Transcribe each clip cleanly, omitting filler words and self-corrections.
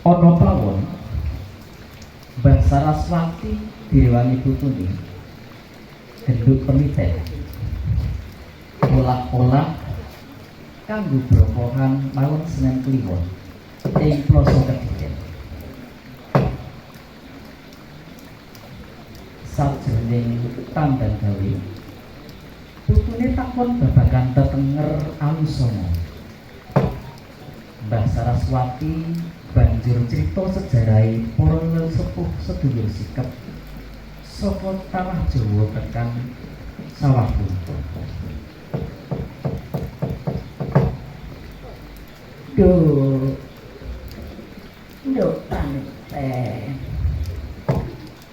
Ana pawon Mbah Saraswati direwangi putune genduk peniten olah-olah kanggo brokohan malem Senen Kliwon ing Ploso Kediren. Sajroning tandang gawe, putune takon babagan tetenger Alusanga. Mbah Saraswati banjur crita sejarahe para sesepuh sedulur sikep saka tanah Jawa tekan sawah lunta. Duh, nduk paniten.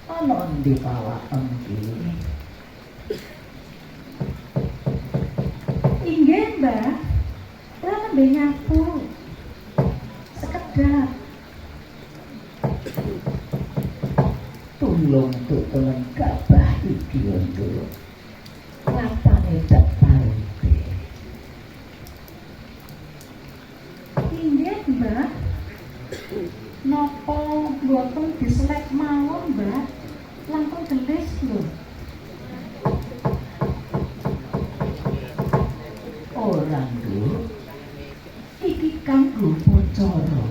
Ana endi pawaken iki? Inggih, Mbah. Kula nembe nyapu. Sekedap. Tulung tutulen gabah iki, Nduk. Lapane dak paruke. Inggih, Mbah. Napa mboten diselek mawon, Mbah? Langkung gelis lho. Ora, Nduk. Iki kanggo upacara.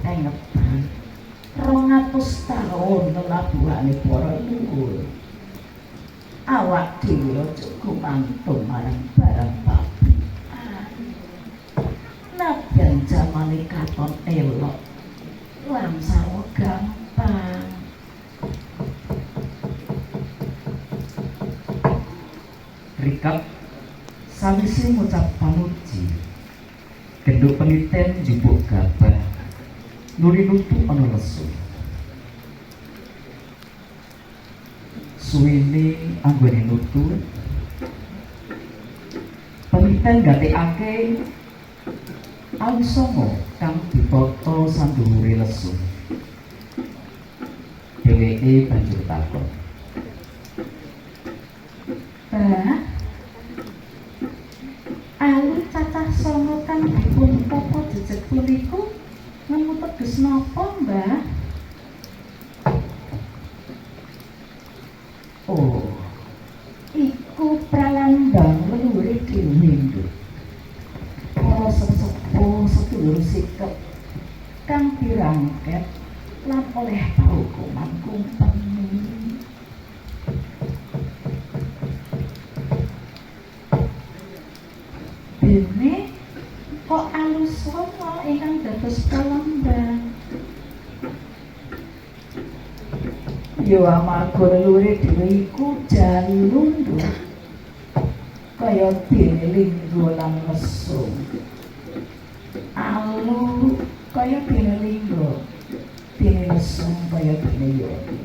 Engetan 200 taun lelabuhane para leluhur. Awak dhewe aja gumantung marang barang pabrikan. Nadyan jamane katon elok lan sarwa gampang. Rikap sawise ngucap pamuji, genduk peniten njupuk gabah nuli nutu ana lesu. Suwene anggone nutu, peniten gatekake Alusanga kang ditata sanduwure lesu. Dheweke banjur takon. Mbah, alu cacah sanga kang dipun tata jejeg puniku nemu teges napa, Mbah? Oh, iku pralambang leluhure dhewe, Nduk. Para sesepuh sedulur sikep kang dirangket lan oleh paukuman kumpeni. Dene kok Alusanga ingkang dados pralambang? Ya amarga leluhure dhewe iku jalu, Nduk. Kaya dene lingga lan lesung. Alu kaya dene lingga, dene lesung kaya dene yoni.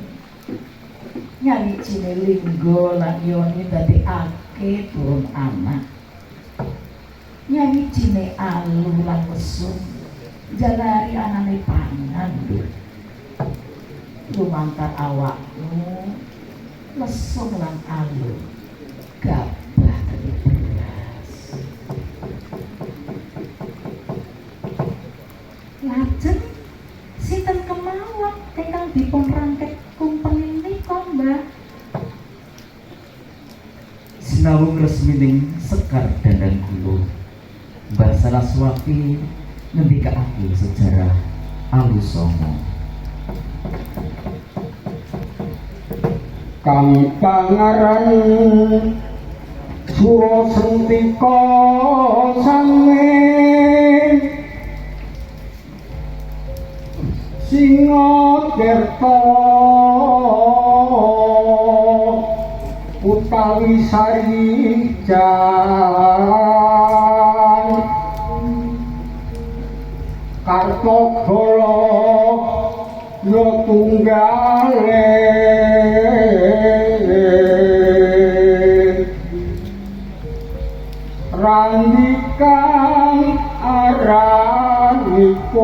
Nyawijine lingga lan yoni dadekake turun anak. Nyawijine alu lan lesung jalari anane pangan, Nduk. Lumantar awakmu lesung lan alu gabah dadi beras. Lajeng sinten kemawon ingkang dipun rangket kumpeni nika, Mbah? Sinau ngresmining sekar dandan gula, Mbah Saraswati ngendikake sejarah Alusanga. Kang pangaran Sura Sentika sange Singatirta utawi Sarijan Kartogala ya tunggale Randikang aranipun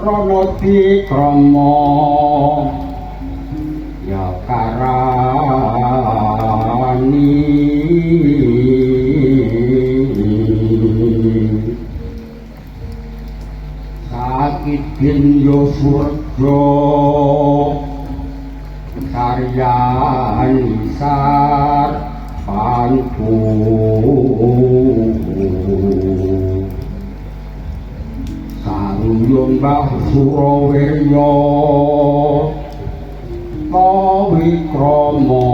Ranadikrama ya karani. Sakidin ya surga karyan isar pangku Saruyun Mbah Surawirya Kawikrama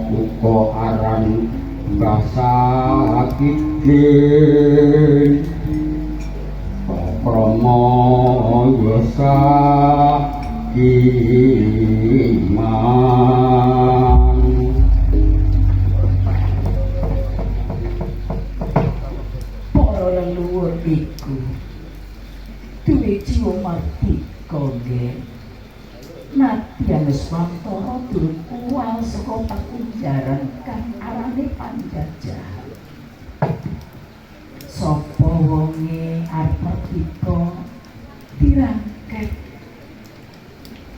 uga aran Mbah Sakidin Krama ya sakiman. Para leluhur iku duwe jiwa mardika nggih. Nadyan Nuswantara durung kuwal saka pakunjaran kang arane panjajahan. Sapa wonge arep merdika dirangkep,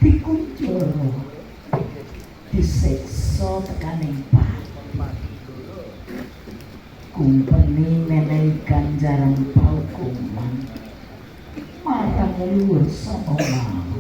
dikunjara, disiksa tekaning pati. Kumpeni menehi ganjaran paukuman marang leluhur sapa mau.